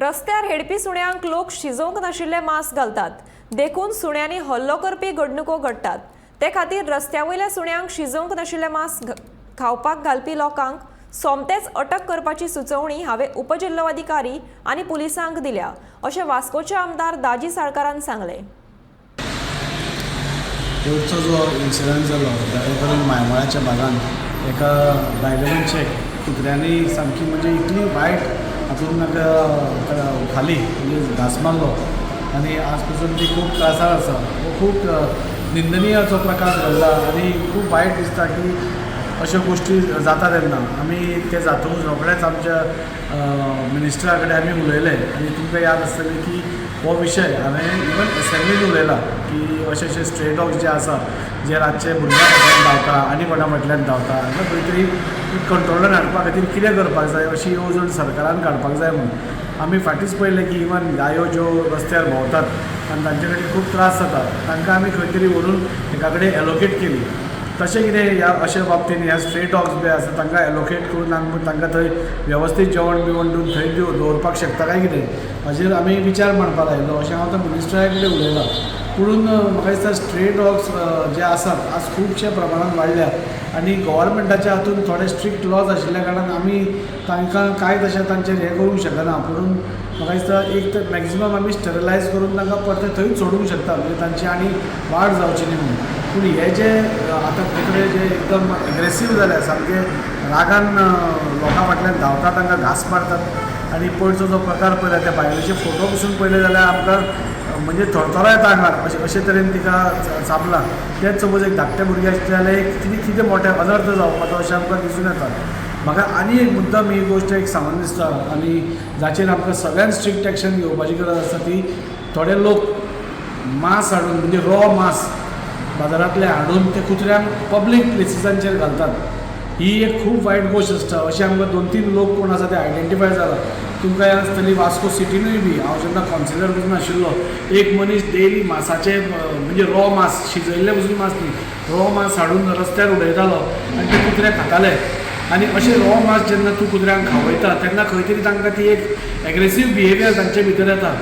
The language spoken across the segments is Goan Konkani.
रस्त्यार हेडपी सुण्यांक लोक शिजोवंक नाशिल्ले मांस घालतात, देखून सुण्यांनी हल्लो करपी घडणुको घडटात. ते खातीर रस्त्या वयल्या सुण्यांक शिजोवंक नाशिल्ले मांस खावपाक घालपी लोकांक सोमतेच अटक करपाची सुचोवणी हांवें उपजिल्लोधिकारी आनी पुलिसांक दिल्या, अशें वास्कोचे आमदार दाजी साळकारान सांगलें. पयरचो जो इन्सिडंट जालो जाणे करून मायमोळ्याच्या भागान एका बायले मनशेक कुत्र्यांनी सामकी म्हणजे इतली वायट हातून ताका खाली, म्हणजे घांस मारलो आनी आज पासून ती खूब त्रासार आसा. हो खूब निंदनीय असो प्रकार घडला आनी खूब वायट दिसता की अश्यो गोश्टी जाता. तेन्ना आमी ते जातकूच रोखडेच आमच्या मिनिस्टरा कडेन आमी उलयले आनी तुमकां याद आसतली की हो विशय हांवें इवन एसेंब्लीन उलयला की अशे अशे स्ट्रे डॉग्स जे आसा, जे रातचे भुरग्यां फाटल्यान धांवता आनी कोणा फाटल्यान धांवता, हांकां खंय तरी कंट्रोलान हाडपा खातीर कितें करपाक जाय, अशी येवजण सरकारान काडपाक जाय म्हणून. आमी फाटींच पळयलें की इवन गायो ज्यो रस्त्यार भोंवतात आनी तांचे कडेन खूब त्रास जाता, तांकां आमी खंय तरी व्हरून एका कडेन एलोकेट केली. तशें कितें ह्या अशे बाबतीन ह्या स्ट्रे डॉग्स बी आसा, तांकां एलोकेट करून आमी तांकां थंय वेवस्थीत जेवण बिवण दिवन थंय दवरपाक शकता काय कितें, हाजेर आमी विचार मांडपाक लायलो, अशें हांव आतां मिनिस्टरा कडेन उलयलां. पुणून म्हाका दिसता स्ट्रे डॉग्स जे आसात, आज खुबशे प्रमाणान वाडल्या आनी गव्हर्मेंटाच्या हातून थोडे स्ट्रिक्ट लॉज आशिल्ल्या कारणान आमी तांकां कांय तशें तांचेर हें करूंक शकना. पुणून म्हाका दिसता एक तर मॅक्जिमम आमी स्टरिलायज करून तांकां परते थंयच सोडूंक शकता, म्हणजे तांची आनी वाड जावची न्ही म्हणून. पूण हे जे आतां कुत्रे जे एकदम एग्रेसीव जाल्या, सामके रागान लोकां फाटल्यान धांवता, तांकां घांस मारतात आनी पयरचो जो प्रकार पळयला, त्या बायलेचे फोटो पसून पळयले जाल्यार आमकां म्हणजे थरथरो येता आंगार, अशे तरेन तिका चाबला. तेंच सपोज एक धाकटें भुरगें आसलें जाल्यार एक कितें कितें मोठें अनर्थ जावपाचो अशें आमकां दिसून येता. म्हाका आनी एक मुद्दाम ही गोश्ट एक सांगून दिसता आनी जाचेर आमकां सगळ्यांत स्ट्रिक्ट एक्शन घेवपाची गरज आसा, ती थोडे लोक मांस हाडून, म्हणजे रॉ मांस बाजारांतले हाडून ते कुत्र्यांक पब्लीक प्लेसिसांचेर घालतात. ही एक खूब वायट गोश्ट आसता. अशें आमकां दोन तीन लोक कोण आसा ते आयडेंटिफाय जाला. तुमकां याद आसतली, वास्को सिटीनूय बी हांव जेन्ना कावन्सिलर पसून आशिल्लो, एक मनीस डेली मासाचे, म्हणजे रॉ मांस, शिजयल्लें पसून मांस न्ही, रॉ मांस हाडून रस्त्यार उडयतालो आनी ते कुत्रे खाताले. आनी अशें रॉ मांस जेन्ना तूं कुत्र्यांक खावयता, तेन्ना खंय तरी तांकां ती एक एग्रेसीव बिहेवियर तांचे भितर येता.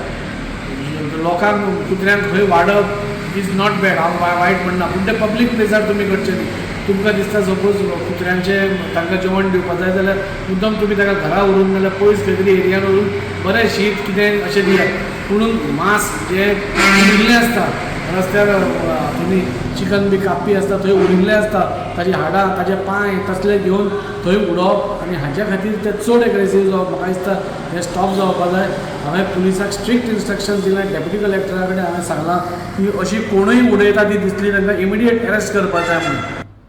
लोकांक कुत्र्यांक खंय वाडप is not bad, हांव वायट म्हणना, पूण ते पब्लीक प्लेसार तुमी करचें न्ही. तुमकां दिसता सपोज कुत्र्यांचे तांकां जेवण दिवपाक जाय जाल्यार मुद्दम तुमी ताका घरा व्हरून नाल्यार पयस खंय तरी एरियान व्हरून बरें शीत कितें अशें दियात. पुणून मांस जें उरिल्लें आसता रस्त्यार, तुमी चिकन बी कापपी आसता, थंय उरिल्लें आसता, ताजी हाडां, ताजे पांय तसले घेवन थंय उडोवप आनी हाज्या खातीर ते चड एग्रेसीव जावप, म्हाका दिसता हें स्टॉप जावपा जाय. हांवें पुलिसाक स्ट्रिक्ट इन्स्ट्रक्शन दिलें, डेप्युटी कलेक्टरा कडेन हांवें सांगलां की अशी कोणूय उडयता ती दिसली, तांकां इमिडिएट अरेस्ट करपाक जाय म्हणून.